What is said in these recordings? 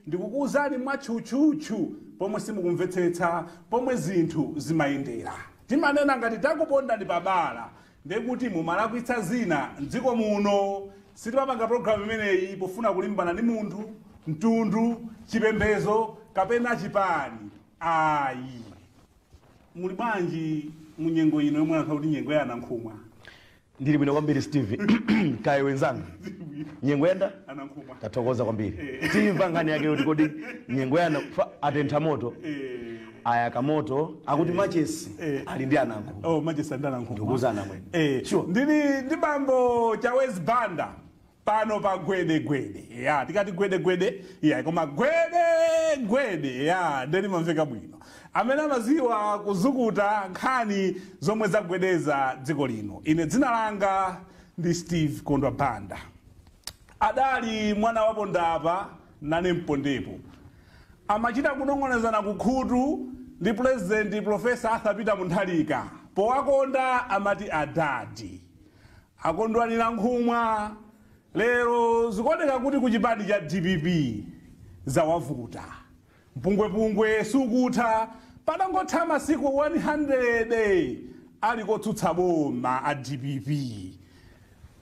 Ndikukuwuzani mwatchutchutchu pomwe simukumvetsetsa pomwe zinthu zimayendera. Timanena ngati takupondani pabala, ndekuti mumalakwitsa zina mdziko muno. Sitimapanga programu imeneyi pofuna kulimbana ndi munthu, mtundu, chipembedzo kapena chipani, ayi. Muli bwanji mu nyengo ino yomwe anthu akuti nyengo ya Anankhumwa? Ndili bwino kwambiri, Steve. Kaye wenzanga, nyengo yenda. Anankhumwa. Tathokoza kwambiri. Timva nkhani yake kuti kodi nyengo yana atentha moto, ayaka moto, akuti machesi ali ndi Anankhumwa. Oh, machesi ali ndi Anankhumwa. Ndikuwuzana mwene. Sure. Ndili ndi bambo Chawezi Banda pano pa Gwede Gwede. Ya, tikati Gwede Gwede ya, koma Gwede Gwede ya ndeni mamveka bwino, amene amaziwa kuzukuta nkhani zomwe zagwedeza dziko lino. Ine dzina langa ndi Steve Kondwa Banda. Adali mwana wapondapa nane mpondepo, amachita kunong'onezana kukhutu ndi President Professor Arthur Peter Mutharika. Powakonda amati adadi akondwanira nkhumwa. Lero zikuoneka kuti ku chipani cha DPP zawavuta, mpungwepungwe sukutha. Patangotha masiku 100 ali kotsutsa boma a DPP.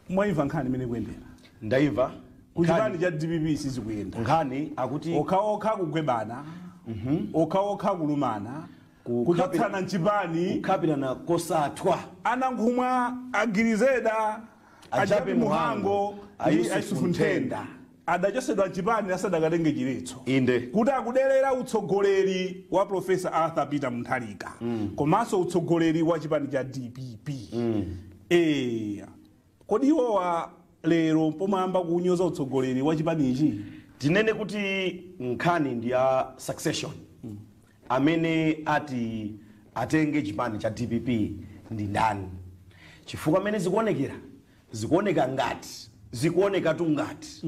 Mwayimva nkhani imene kuyendera? Ndaimva. Ku chipani cha DPP sizikuyenda. Nkhani akuti okhaokha kugwebana, okhaokha kulumana, kuchotsana mchipani. Kukhapirana kosathwa. Anankhumwa, agirizeda, Ajapi Ajapi Muhango Muhango, ndi Ayusufu Nthenda adachosedwa mchipani asadakatenge chiletso kuti akudelera utsogoleri wa Professor Arthur Peter Mutharika komanso utsogoleri wa chipani cha DPP. Kodi iwowa lero pomayamba kunyoza utsogoleri wa chipanichi? Tinene kuti nkhani ndi ya succession. Amene ati atenge chipani cha DPP ndi ndani? Chifukwa amene zikuonekera, zikuoneka ngati, zikuoneka tu ngati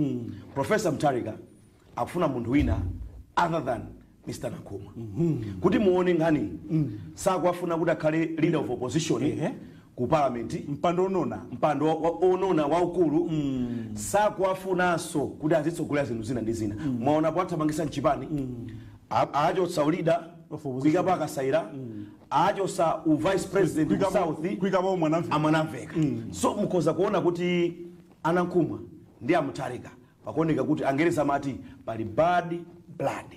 Professor Mutharika akufuna munthu wina other than Mr Nankhumwa. Kuti muone nkhani, sakuafuna kuti akhale leader of opposition ku parliament. Mpando onona. Mpando onona waukulu. Sakuafunanso kuti azitsogolera zinthu zina ndi zina. Mwaonapo athamangisa mchipani, achotsa uleader of opposition. Kuyikapo Akasaira, achotsa u vice president ku South. Kuyikapo Mwanamveka. Amwanamveka. So mukhoza kuona kuti Anankhumwa ndi Amutharika pakuoneka kuti, Angereza amati pali bad blood,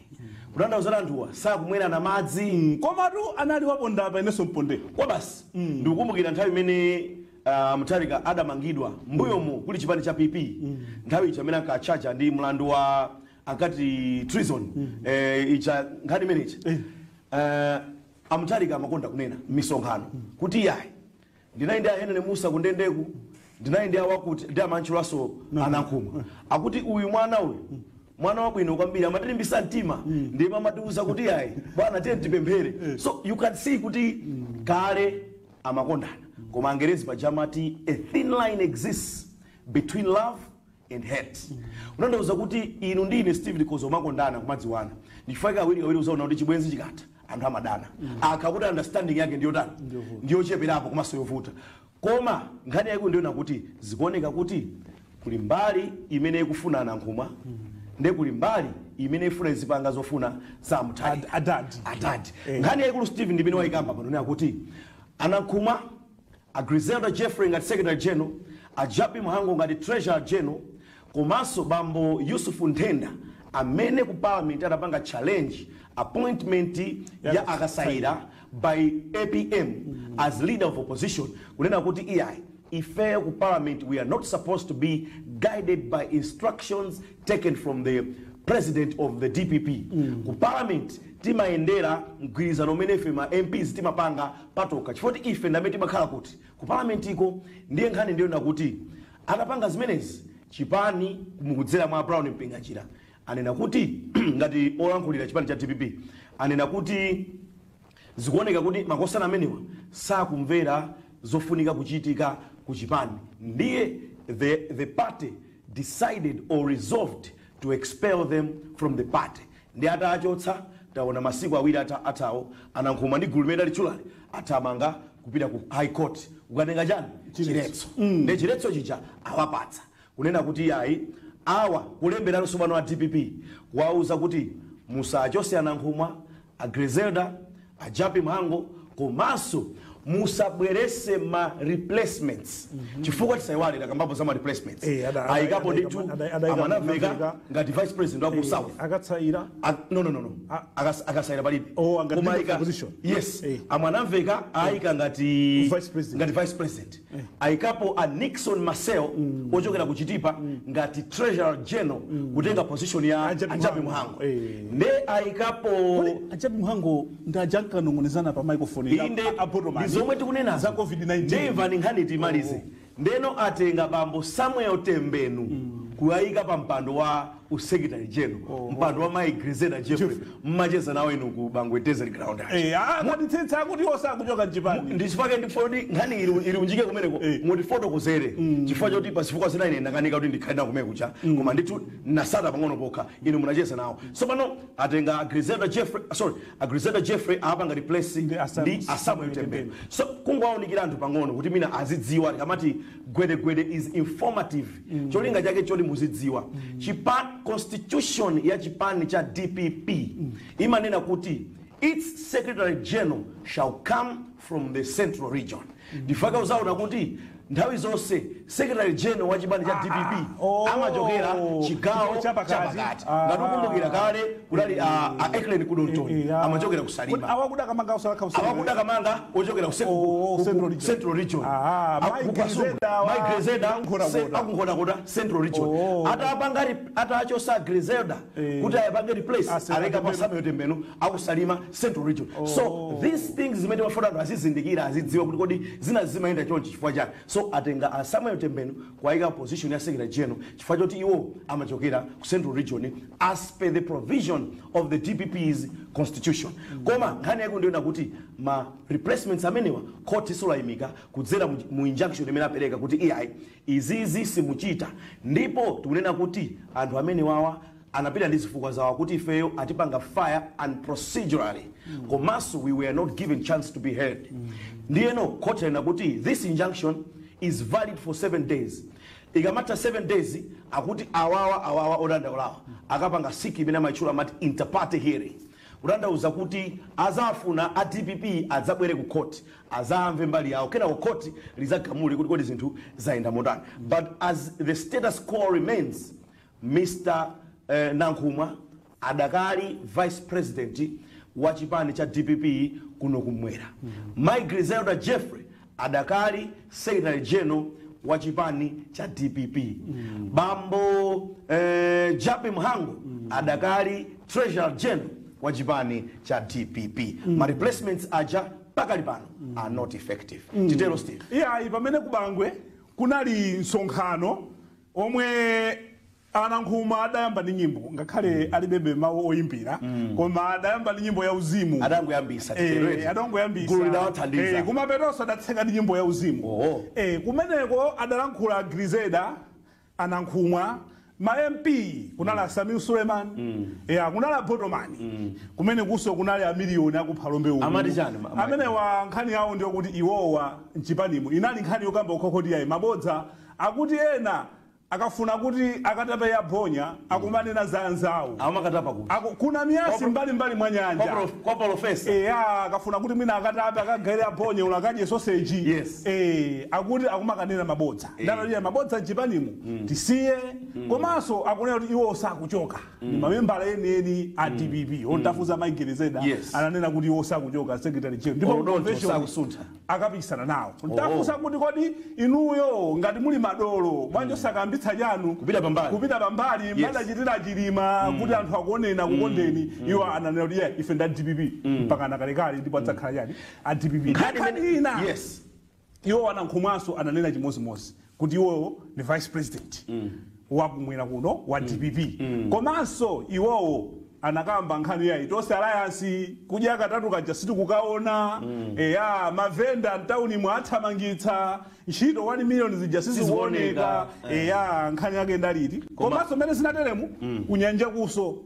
kutanthauza anthuwa sakumwerana madzi. Komatu anali wapondapa inenso mpondepo. Kwa basi. Ndikukumbukira nthawi imene Mutharika adamangidwa mbuyomu kuli chipani cha PP, nthawi ija amene ankachaja ndi mlandu wa ankati treason, ija nkhani imeneyi, Amutharika amakonda kunena m'misonkhano kuti yayi, ndinali ndi a Henry Musa kundendeku, ndinali ndi awakuti ndi amantchulaso Anankhumwa, akuti uyu mwana, uyu mwana wabwino kwambiri, amatilimbisa mtima, ndipo amatiuza kuti yayi bwana, tiye tipemphere. So you can see kuti kale amakondana, koma Angerezi pajamati a thin line exists between love and hate. Unandauza kuti inu ndi ine, Steve, because umakondana kumadziwana, ndichifukwa kawiri kawiri uzaona kuti chibwenzi chikatha anthu amadana, akhakuti understanding yake ndiyotani, ndiyocheperapo komanso yovuta. Koma nkhani yake ndiona kuti zikuoneka kuti kuli mbali imene ikufuna Anankhumwa, ndiye kuli mbali imene ifuna izipanga zofuna za Mutharika. Adadi. Adadi. Nkhani yayikulu, Steve, ndimene wayikamba pano kuti Anankhumwa, a Griselda Jeffrey ngati secretary general, a Jappie Mhango ngati treasurer general, komanso bambo Yusufu Nthenda amene ku parliament adapanga challenge appointment ya Akasaira by APM as leader of opposition, kunena kuti iyayi, ifeyo ku parliament we are not supposed to be guided by instructions taken from the president of the DPP. Ku parliament timayendera mgwirizano umene ife ma MPs timapanga patoka, chifukwa kuti ife ndamene timakhala kuti ku parliament iko. Ndiye nkhani ndiyona kuti atapanga zimenezi, chipani mukudzera mwa Brown Mpinganjira anena kuti, ngati olankhulira chipani cha DPP, anena kuti zikuoneka kuti makosana amenewa sakumvera zofunika kuchitika ku chipani, ndiye the party decided or resolved to expel them from the party. Ndi atachotsa, taona masiku 2 athawo Anankhumwa ndi gulu limene alitchulali athamanga kupita ku High Court kukatenga chani? Chiletso. Ndi chiletso chija awapatsa kunena kuti yayi, Awa kulemberanso pano a DPP kuwauza kuti musachose Anankhumwa, a Griselda, a Japi Mhango, komanso musabwerese ma replacements, chifukwa tisayiwale takambapo za ma replacements. Ayikapo ndithu Amanaveka ngati vice president wa ku South. Akatsaira. No. Akasayira palibe. Oh, angati Koma leader of opposition. Yes. Amwanamveka ayika ngati Vice president. Ngati vice president. Ayikapo a Nixon Marcel ochokera ku Chitipa ngati treasurer general, kutenga position ya Ajabi Ajabi Mhango. Mhango. Nde ayikapo Ajabi Mhango ndi ajankanong'onezana pa microphone Inde, ndi zomwe tikunenazo za COVID-19. Ndimva nkhani timalize. Ndeno atenga bambo Samuel Tembenu kuyayika pa mpando wa usecretary general, mpando wa mai Griselda Jeffrey. Mmacheza nawo inu ku Bangwe Desert Ground. Akatitsitsa kuti osakuchoka mchipani. Ndichifukwa ndifuna kuti nkhani ili unjike kumeneko, mutifotokozere, chifukwa choti pazifukwa zina ine ndakanika kuti ndikhale nawo kumene kucha, koma ndithu nasata pang'ono pokha, inu munacheza nawo. So pano atenga Griselda Jeffrey, sorry, a Griselda Jeffrey apanga replace Ndi ndi a Samuel Tembenu. So kungowaunikira anthu pang'ono kuti mina azidziwa. Tikamati gwedegwede is informative, cholinga chake choti muzidziwa. Constitution ya chipani cha DPP imanena kuti its secretary general shall come from the Central Region. Ndifaka uzaona kuti nthawi zonse secretary general wa chipani cha DPP amachokera chigawo Chigawo chapakati. chapakati. Ngati ukumbukira kale kudali a Eklen Kudontoni, amachokera ku Salima. Awakuda kamanga usalakha. Awakuda kamanga ochokera ku Central Region. Central Region. Mai Griselda Mai Griselda Nkhotakota. Akunkhotakota, Central Region. Atapanga atachosa Griselda kuti apange replace, aleka pa Samuel Tembenu akusalima, Central Region. So these things zimene mafuna anthu azizindikira, azidziwa kuti kodi zina zimayenda chonchi chifukwa chani. So atenga a Samuel Tembenu kuayika position ya secretary general chifukwa choti iwo amachokera ku Central Region as per the provision of the DPP's constitution. Koma nkhani yake ndiona kuti ma replacements amenewa court isolayimika kudzera mu injunction imene apereka kuti iyayi, izizi simuchita. Ndipo tikunena kuti anthu amene wawa anapita ndi zifukwa zawo kuti ifeyo atipanga fire and procedurally, komanso we were not given chance to be heard. Ndiyeno court yanena kuti this injunction is valid for 7 days. Ikamatha 7 days, akuti awawa odandaulawa akapanga seek imene amayitchula amati interparty hearing, kutanthauza kuti azafuna a DPP adzabwere ku court azamve mbali yawo, kenako court lizagamule kuti kodi zinthu zayenda motani. But as the status quo remains, Mr Nankhumwa adakali vice president wa chipani cha DPP kuno kumwera. Mai Griselda Jeffrey adakali secretary general wa chipani cha DPP. Bambo Japi Mhango adakali treasurer general wa chipani cha DPP. Ma replacements aja pakali pano are not effective. Titero, Steve. Iyayi, pamene kubangwe kunali msonkhano omwe Anankhuma adayamba ndi nyimbo, ngakhale alibebe mawu oyimbira, koma adayamba ndi nyimbo ya uzimu. Adangoyambisa, titero eti. Adangoyambisa. Gulu lidawathandiza. Kumapetonso adatseka ndi nyimbo ya uzimu. Kumeneko adalankhula Griselda, Anankhumwa, ma MP, kunali Samir Suleiman, ya kunali Botomani, kumene kuso kunali amiliyoni akuphalombe uku. Amati chani Amene wa nkhani yawo ndiyo kuti iwowa mchipanimo inali nkhani yokamba ukhokoti yayi mabodza, akuti ena akafuna kuti akatape yabhonya akumanena za anzawo. Amakatapa kuti? Kuna miyasi mbalimbali mwa nyanja. Kwa profesa. Eya, akafuna kuti mwina akatape akagaire abonye ula akadye sausage. Akuti akumakanena mabodza, ndalaliya mabodza mchipanimo tisiye. Komanso akunena kuti iwo sakuchoka, ni mamembala enieni a DPP ontafuza Mai Griselda. Ananena kuti iwo sakuchoka secretary general ndipo Olodonto convention sakusuntha. Akapikisana nawo. Ntafunsa kuti kodi inuyo ngati muli madolo bwanji osakambitsa chanu Kupita pambali. Kupita pambali, madachitira Chilima kuti anthu akuonena kukondeni. Iwo ananena kuti yeah, ife nda DPP mpaka nakalekale ndipo adzakhala chani a DPP. Nkhani Nkhani ina, iwo Anankhumwanso ananena chimozimozi kuti iwowo ndi vice president wakumwera kuno wa DPP. Komanso iwowo anakamba nkhani yayi Tonse Alliance, kudya katatu kaja sitikukaona. Eya, mavenda mtauni mwathamangitsa, ntchito 1 million zija sizikuoneka. Sizikuoneka. Eya, nkhani yake ndaliti. Komanso mmene zinateremu, kunyanja kuso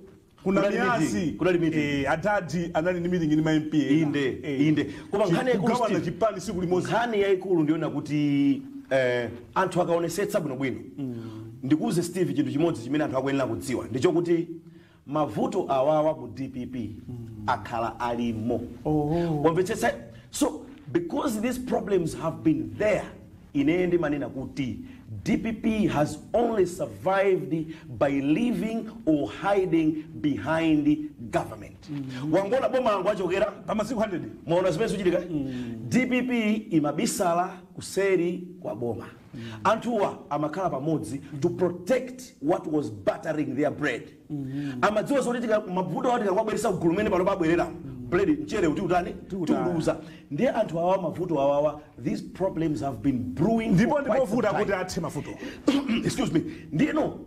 kuna Kunali miyasi. meeting, kunali meeting. Adadi anali ndi meeting ndi ma MP ena. Inde, inde. Koma nkhani yaikulu, Kugawana Steve, chipani siku limodzi. Nkhani yayikulu ndiona kuti anthu akaonesetsa bwinobwino. Ndikuuze Steve, chinthu chimodzi chimene anthu akuyenera kudziwa ndichokuti mavuto awawa mu DPP akhala alimo. Wamvetsetsa? So because these problems have been there, ine ndimanena kuti DPP has only survived by living or hiding behind government. Wangoona boma langu achokera pa masiku 100. Mwaona zimene zikuchitika? DPP imabisala kuseri kwa boma. Anthuwa amakhala pamodzi to protect what was buttering their bread. Amadziwa zoti mavuto awo tikangwabweresa kugulu mene pano pabwerera bread, mchere kuti utani? Tiutaya. Tiuluza. Ndiye anthu awawa, mavuto awawa, these problems have been brewing Ndipo for quite some ndipovuta time. Kuti athe mavuto. Excuse me. Ndiyeno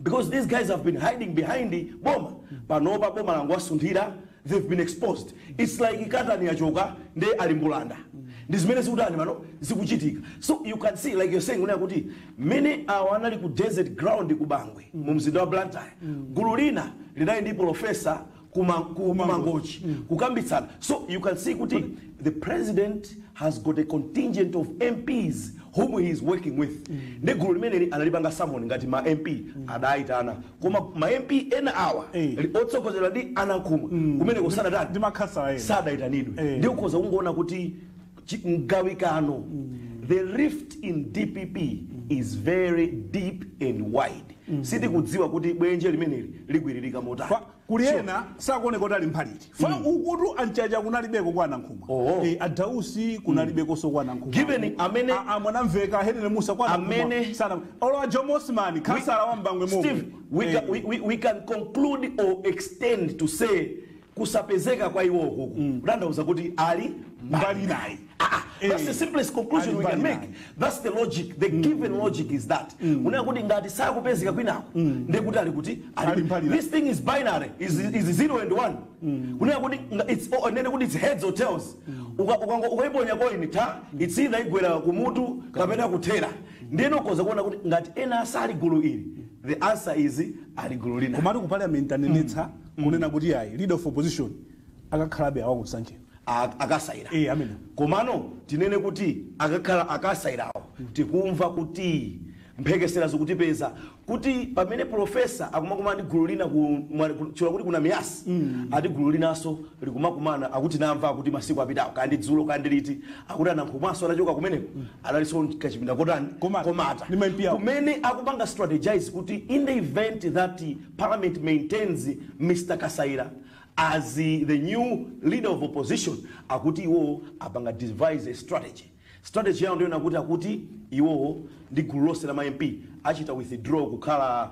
because these guys have been hiding behind the boma, panopa boma langu asunthira, they've been exposed. It's like katani yachoka nde ali mbulanda. Ndi zimene zikutani pano zikuchitika. So you can see, like you're saying, unena kuti mmene awa anali ku desert ground ku Bangwe mu mzinda wa Blantyre, gulu lina linali ndi profesa ku Mangochi kukambitsana. So you can see kuti the president has got a contingent of MPs whom he is working with. Ndi gulu limeneli analipanga summon ngati ma MP adayitana, koma ma MP ena awa otsogozedwa ndi Anankhumwa kumeneko sadatani? Ndi makhansala ena. Sadayitanidwe. Ndi ukhoza kungoona kuti mgawikano, the rift in DPP is very deep and wide. Sitikudziwa kuti bwenje limeneli ligwiririka motani. Kuli ena sakuoneka kuti ali mphaliti fa ukutu anchacha kunalibeko kwa Anankhumwa. Adausi kunalibekonso kwa Anankhumwa. Given amene- Amwanamveka Henry Musa kwa Anankhumwa. Amene- Sana olowa Jomo Osman, khansala wa Mbangwe momwe. Steve, we can conclude or extend to say kusapezeka kwa iwo kuku kutanthauza kuti ali mbali naye. That's the simplest conclusion Ali we can mbali make. naye. That's the logic. The given logic is that. Unena kuti ngati sakupezeka kwinako, ndekuti ali kuti Ali mbali naye. This thing is binary, is 0 and 1. Kunena kuti it's oh, nene kuti it's heads or tails. Ukaiponya coin ta, it's either igwera kumutu kapena kuthera. Ndiyeno ukhoza kuona kuti ngati ena asali gulu ili, the answer is ali gulu lina. Komatu ku parliament anenetsa kunena kuti ayi, leader of opposition akakhalabe awakunsanje. Akasayira. Amene. Komano tinene kuti akakhala akasayirawo, tikumva kuti mphekesera zikutipeza kuti pamene profesa akumakumana ndi gulu lina chula kuti kuna miyasi, ati gulu linanso likumakumana. Akuti namva akuti masiku apitawo, kandi dzulo kandi liti, akuti Anankhumwaso anachoka kumeneko, analinso kachipinda kotani? Komata. Komata. Ndi ma MP awo. Kumene akupanga strategize kuti in the event that parliament maintains Mr Kasaira as the new leader of opposition, akuti iwo apanga devise a strategy. Strategy yawo ndiyona kuti akuti iwowo ndi gulu lonse la ma MP achita withdraw kukhala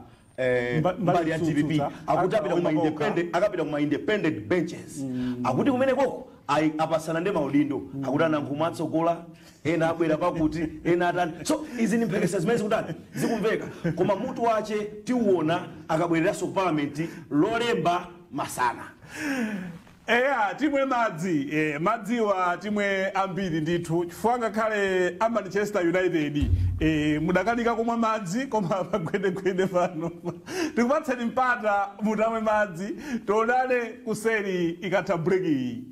mbali mbali ya DPP. yotsutsa, Akuti apita kuma akhala independent, akapita kuma independent benches. Akuti kumene koko apasana ndi maudindo. Akuti Anankhumwa atsogola, ena abwera pakuti ena atani. So izi ni mphekesera zimene zikutani, zikumveka, koma mutu wache tiuona akabwereranso ku parliament Lolemba masana. Eya, timwe madzi, madziwa timwe ambiri ndithu, chifukwa ngakhale a Manchester United mudakanika kumwa madzi, koma pagwedegwede pano tikupatseni mpata mutamwe madzi. Tionane kuseri ikatha break iyi.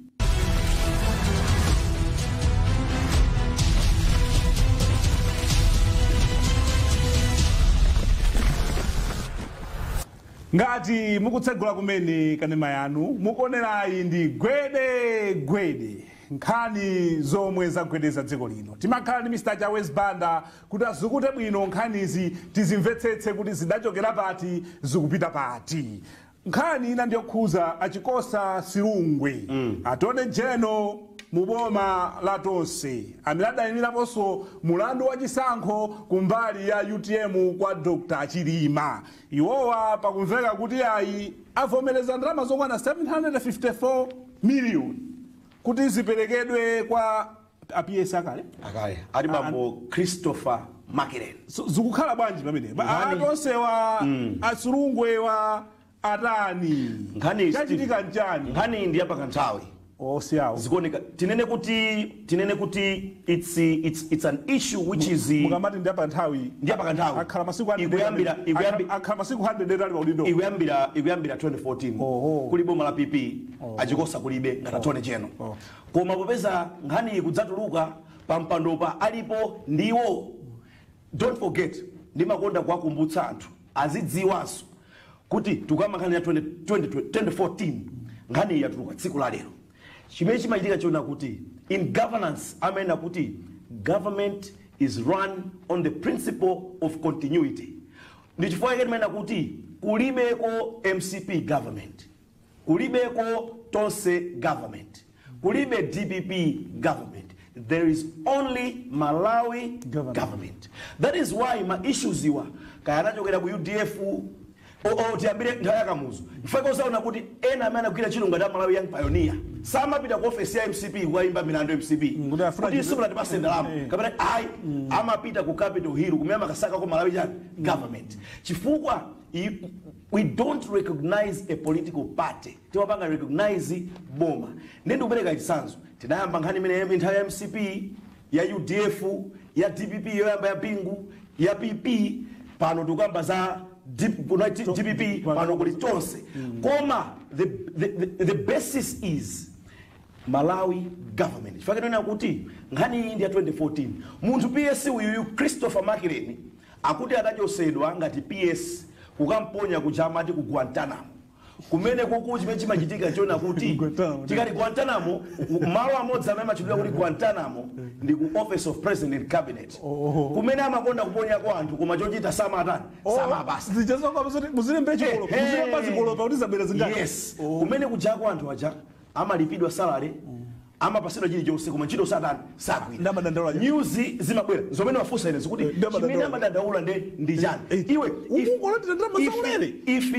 Ngati mukutsegula kumene kanema yanu mukuonerayi, ndi Gwede Gwede, nkhani zomwe zagwedeza dziko lino. Timakhala ndi Mr Chawes Banda kuti azukute bwino nkhanizi, tizimvetsetse kuti zidachokera pati, zikupita pati. Nkhani ina ndiyokhuza Achikosa Silungwe, attorney general mu boma la Tonse, amene adayimiraponso mulandu wachisankho kumbali ya UTM kwa Dr Chilima. Iwowa pakumveka kuti ayi, avomereza ndalama zokwana 754 million kuti ziperekedwe kwa a PS akale. Akale ali bambo Christopher Makiren. So, zikukhala bwanji pamene Nkhani- atonsewa, asilungwewa atani? Nkhani Chachitika nchani? Nkhani ndi yapakanthawi. Osiyawo. Zikuoneka tinene kuti it's an issue which is Mukamati ndi yapanthawi, ndi yapakanthawi. Akhala masiku 100 akhala masiku 100 ali paudindo. Ikuyambira 2014. Kuli boma la PP, Achikosa kulibe ngati attorney general. Koma popeza nkhani iyi kudzatuluka pampandopa alipo ndiwo, don't forget Ndimakonda kuwakumbutsa anthu azidziwanso kuti tikuyamba nkhani ya 20 20 2014, nkhani iyi yatuluka tsiku la lero. Chimene chimachitika chiona kuti in governance amayena kuti government is run on the principle of continuity. Ndi chifukwa chake timayena kuti kulibeko MCP government, kulibeko Tonse government, kulibe DPP government. There is only Malawi government. Government. That is why ma issues iwa kaya anachokera ku UDF o tiyambire nthawi yakamuzu, chifukwa usaona kuti ena amene anagwira ntchito ngati Amalawi Young Pioneer samapita ku ofesi ya MCP kukayimba milandu MCP Kuti afuna kuti simunatipase ndalama kapena ayi. Amapita ku Capitol Hill kumene amakasaka Malawi chani government, chifukwa we don't recognize a political party, timapanga recognize boma. Ndiye ndikupereka chitsanzo, tinayamba nkhani imene nthawi ya MCP, ya UDF, ya DPP yoyamba ya Bingu, ya PP. Pano tikuyamba za DPP, pano kuli Tonse, koma the basis is Malawi government. Chifukwa tinena kuti nkhani iyi ndi ya 2014. Munthu PS uyuyu Christopher Makileni akuti adachosedwa ngati PS kukamponya kuja amati ku Guantanamo. Kumene kuku chimene chimachitika chiona kuti Guantanamo. Tikati Guantanamo, malo amodzi amene amachitidwa kuti Guantanamo ndi ku Office of President Cabinet, kumene amakonda kuponyako anthu koma chochita samatani, samapasa. Muzilembe chikolo, muzilemba zikolopa kuti zabwera zingati. Yes, kumene kujako anthu aja amalipidwa salary, amapasidwa chilichonse, koma ntchito satani, sagwira. Ndamadandaula. News zimabwera zomene wafunsa ine zikuti Ndamadandaula. chimene amadandaula ndi chani? Iwe Ukungolandira ndalama zaulere. If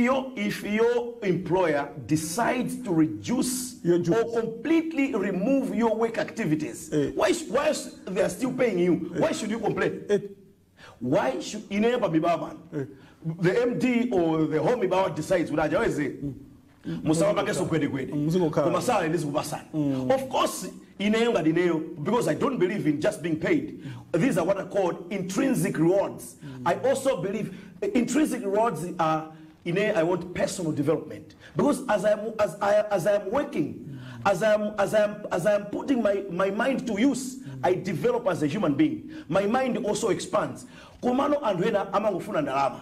your employer decides to reduce Your duties. or completely remove your work activities, why they are still paying you, why should you complain? Why should ineyo pa Mibawa pano the MD or the home Mibawa decides kuti achaweze musawapangenso gwedegwede, Muzingokhala. koma salary ndizikupasani. Of course ineyo ngati ineyo, because I don't believe in just being paid. These are what are called intrinsic rewards. I also believe intrinsic rewards are ine I want personal development, because as I am working, as I am putting my mind to use, I develop as a human being. My mind also expands. Komano anthu ena amangofuna ndalama,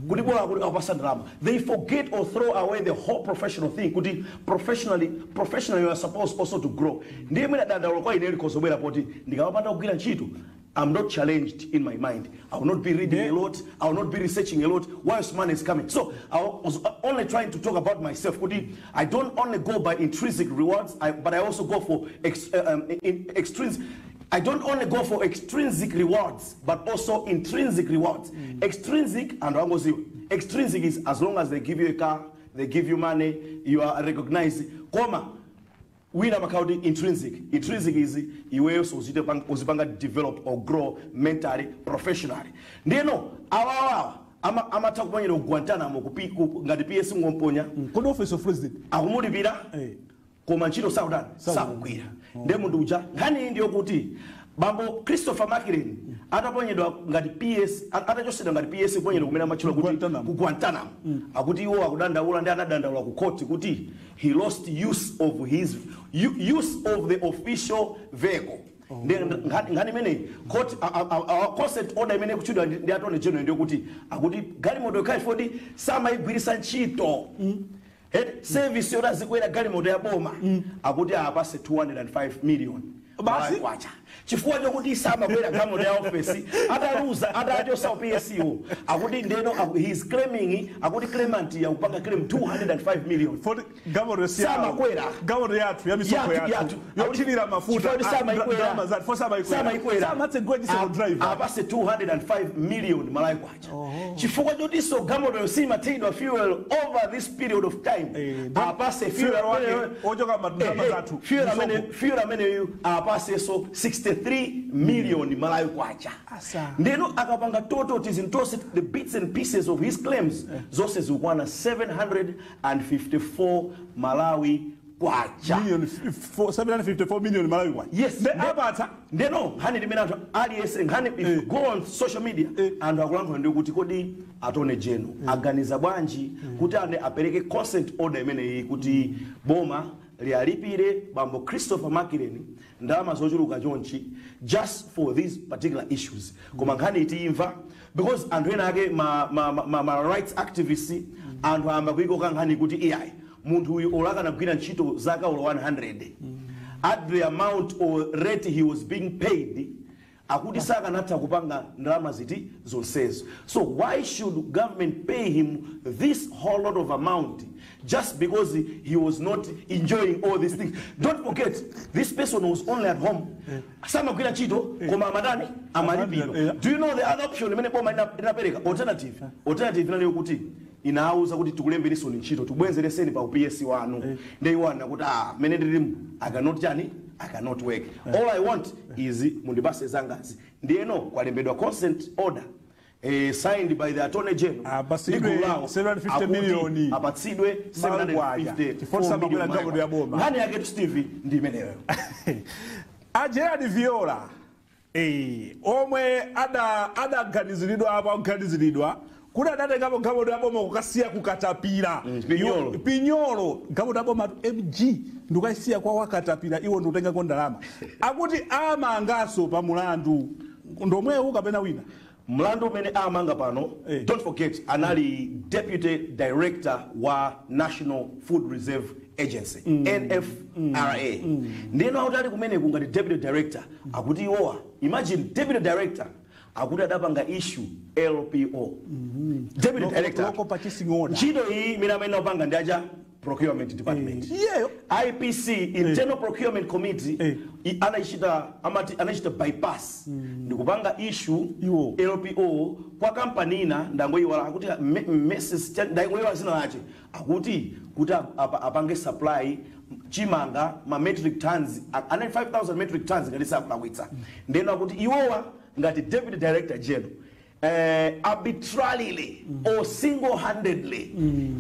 kuti bola kuti akupasa ndalama, they forget or throw away the whole professional thing, kuti professionally you are supposed also to grow. Ndiye mwina dandaulo kwa ine likozobwera poti ndikamapanda kugwira ntchito, I'm not challenged in my mind. I will not be reading a lot. I will not be researching a lot whilst money is coming. So I was only trying to talk about myself. Kuti I don't only go by intrinsic rewards, but I also go for extrinsic. I don't only go for extrinsic rewards, but also intrinsic rewards. Extrinsic and extrinsic is as long as they give you a car, they give you money, you are recognized. Koma wina makauti intrinsic. Intrinsic is iweyo uzipanga develop or grow mentally, professionally. Ndiyeno awawawa amatha kuponyera ku Guantanamo ngati PS ngomponya. Kodi Office of President Akumulipira koma ntchito sakutani, sakugwira. Ndiye munthu uja, nkhani iyi ndiyokuti bambo Christopher Makileni ataponyedwa ngati PS, atachosedwa ngati PS, kuponyedwa kumene amatchula kuti Guantanamo. Ku Guantanamo, akuti iwo akudandaula ndi anadandaula ku court kuti he lost use of his use of the official vehicle. Ndiye nkhani imeneyi court consent order imene ikutchedwa ndi Attorney General ndiyokuti akuti galimoto ikhale foti samayigwiritsa ntchito. Head service yoti azikwera galimoto ya boma, akuti apase 205 million Basi? Kwacha, chifukwa chokuti samakwera galimoto ya office. Ataluza, atachosa PSU, akuti ndeno he is claiming, akuti claimant yakupanga claim 205 million. Foti galimoto Samakwera. Galimoto yathu ya misonkho yathu yothirira mafuta. Chifukwa kuti samayikwera. Ndalama zathu fo samayikwera. Samayikwera. Samatsegula chiseko driver. Apase 205 million Malawi kwacha chifukwa chotinso galimotoyo simathedwa fuel over this period of time. Apase fuel wake ochoka ndalama zathu, fuel amene misonkho. Fuel ameneyu apasenso 63 million Malawi kwacha. Asa. Ndeno akapanga total tizintose, the bits and pieces of his claims zonse zikukwana 754 Malawi kwacha. Million 754 million Malawi kwacha. Yes. Nde apatsa. Ndeno nkhani limene anthu aliyense, nkhani if you go on social media, anthu akulankhula ndi kuti kodi Attorney General aganiza bwanji kuti ane apereke consent order imeneyi kuti boma liyalipire bambo Christopher Makileni ndalama zochuluka chonchi just for these particular issues? Koma nkhani itiyimva. Because anthu ena ake, ma rights activists, anthu ayamba kuyikoka nkhani kuti iyayi, munthu uyu olakanagwira ntchito zaka olo 100, at the amount or rate he was being paid, akuti sakanatha kupanga ndalama ziti zonsezo. So why should government pay him this whole lot of amount just because he was not enjoying all these things? Don't forget, this person was only at home, samagwira ntchito, koma amadani amalipidwa. Do you know the other option imene boma inapereka, alternative? Inaliyo kuti inawuza kuti tikulemberesoni ntchito, tibwezereseni pa uPS wanu. Ndi iwo kuti, "Ah, mene ndilimu, I cannot chani, I cannot work. All I want is mundipase zangazi." Ndiyeno kwalembedwa consent order, signed by the Attorney General Apatsidwe ndi gulu lawo, 750 akuti million. apatsidwe Malangwaja. Chifukwa 754 samagwira million. galimoto ya boma. Nkhani yake, Steve, ndi imeneyo. A Gerard Viola, omwe adaganiziridwa apo, akuganiziridwa kuti adatengapo galimoto ya boma kukasiya kukatapira. Pinyolo. Pinyolo, galimoto ya boma MG, ndikukasiya kwa wakatapira, iwo ndikutengako ndalama. Akuti amanganso pa mulandu ndomwewu kapena wina? Mlandu umene amanga pano, don't forget, anali deputy director wa National Food Reserve Agency, NFRA. Ndiyeno akuti ali kumeneku ngati deputy director, akuti iwowa, imagine, deputy director, akuti adapanga issue LPO. Deputy director. Local purchasing order. Ntchito iyi imene amene apanga ndi aja procurement department. Iyeyo. IPC, Internal Procurement Committee, anachita, amati anachita bypass ndikupanga issue Iwo. LPO kwa kampani ina, ndangoyiwala, akuti Mrs. Ndangoyiwala zina lache, akuti kuti apange supply chimanga ma metric tons anali 5000 metric tons ngati sakulakwitsa. Ndeno akuti iwowa ngati deputy director general, arbitrarily or single-handedly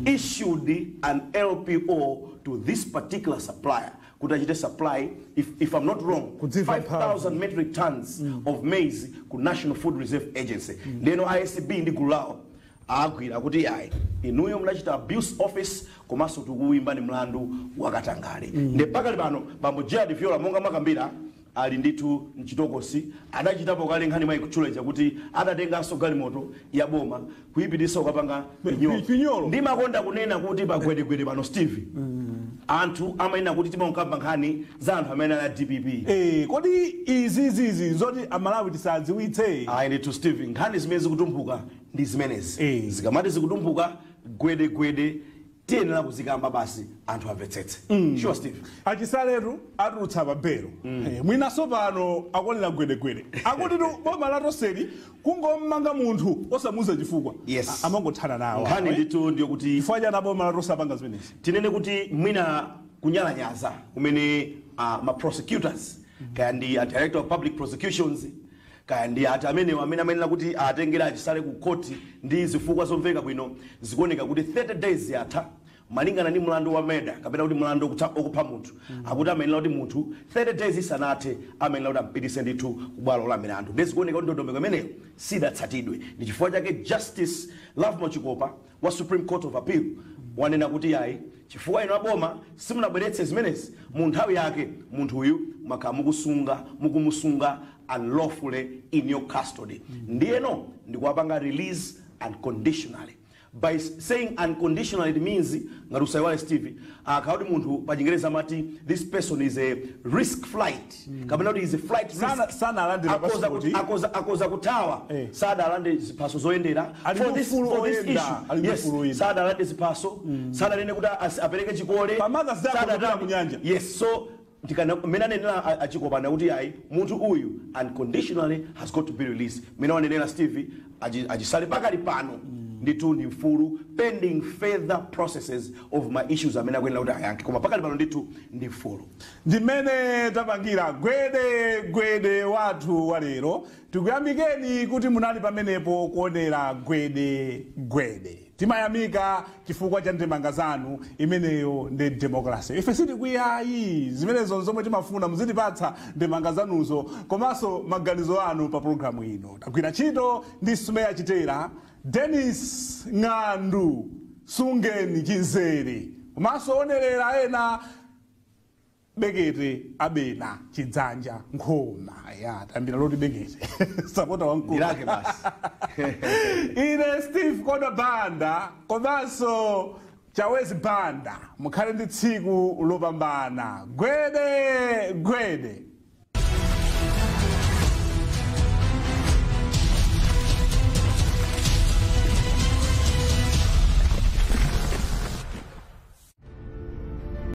issued an LPO to this particular supplier kuti achite supply, if I'm not wrong, Kudziva. 5000 metric tons of maize ku National Food Reserve Agency. Ndeno ACB ndi gulu lawo agwira kuti ayi, inuyo munachita abuse office, komanso tikuyimbani mlandu wakatangale. Ndi pakali pano bambo Gerard Viola, monga mwakambira, ali ndithu mchitokosi. Adachitapo kale nkhani mwayikutchula kuti adatenganso galimoto ya boma kuyipitisa kukapanga pinyolo. Pinyolo. Ndimakonda kunena kuti pagwedegwede pano, Steve, anthu amayenera kuti timakamba nkhani za anthu amene ali a DPP. Kodi izizizi zoti Amalawi tisadziwitse? Ayi ndithu, Steve, nkhani zimene zikutumphuka ndi zimenezi. Zikamati zikutumphuka gwedegwede, tiyenera kuzikamba basi, anthu amvetsetse. Sure, Steve. Achisaletu atulutsa pa belo. Mwinaso pano akonera gwedegwede, akuti tu boma la Toseri kungommanga munthu osamuuza chifukwa, amangothana nawo. Nkhani ndithu ndiyo kuti Chifukwa chani boma la Tonse apanga zimenezi? Tinene kuti mwina kunyalanyaza kumene ma prosecutors, kaya ndi a Director of Public Prosecutions, kaya ndi ati amenewo amene amayenera kuti atengere Achisale ku khoti ndi zifukwa zomveka bwino, zikuoneka kuti 30 days yatha. Malingana ndi mlandu wa murder kapena kuti mlandu okupha munthu, akuti amayenera kuti munthu 30 days isanathe amayenera kuti ampitise ndithu ku bwalo la milandu. Ndi zikuoneka kuti ndondomeko imeneyo sidatsatidwe. Ndi chifukwa chake Justice Lovemore Chikopa wa Supreme Court of Appeal wanena kuti ayi, chifukwa inu aboma simunabweretse zimenezi mu nthawi yake, munthu uyu mwakhala mukusunga, mukumusunga unlawfully in your custody. Ndiyeno ndikuwapanga release unconditionally. By saying unconditionally, it means, ngati usaiwale, Steve, akauti munthu pa Chingereza amati this person is a risk flight, kapena kuti is a flight risk. Sanalandira Akoza passport. Akoza kuthawa. Sadalande ziphaso zoyendera. Ali For ndi ufulu for this oyenda, issue. ali ndi Yes, ufulu oyenda. sadalande ziphaso, sadanene kuti apereke chikole. Pa Mother's Day akupita ku nyanja. Yes, so mmene anenera Achikopana kuti ayi, munthu uyu unconditionally has got to be released. Mmene wanenera Steve, Achisale pakali pano ndithu ndi mfulu pending further processes of my issues amene akuyenera kuti ayankhe, koma pakali pano ndithu ndi mfulu. Ndimene tapangira gwede gwede wathu wa lero. Tikuyamikeni kuti munali pamenepo kuonera gwede gwede. Timayamika chifukwa cha ndemanga zanu. Imeneyo ndi demokrasi. Ife sitikwiyayi, zimenezo zomwe timafuna. Muzitipatsa ndemanga zanuzo komanso maganizo anu pa pologalamu ino. Tagwira ntchito ndi Sumeya Chitera, Denis Ng'andu, Sungeni Chinzere komanso onerera ena. Bekete abena chidzanja nkhoma ya tambira loti Bekete sapota wamkulu. Ndilake basi. Ine Steve Koda Banda komanso Chawezi Banda, mukhale ndi tsiku lopambana. Gwede gwede.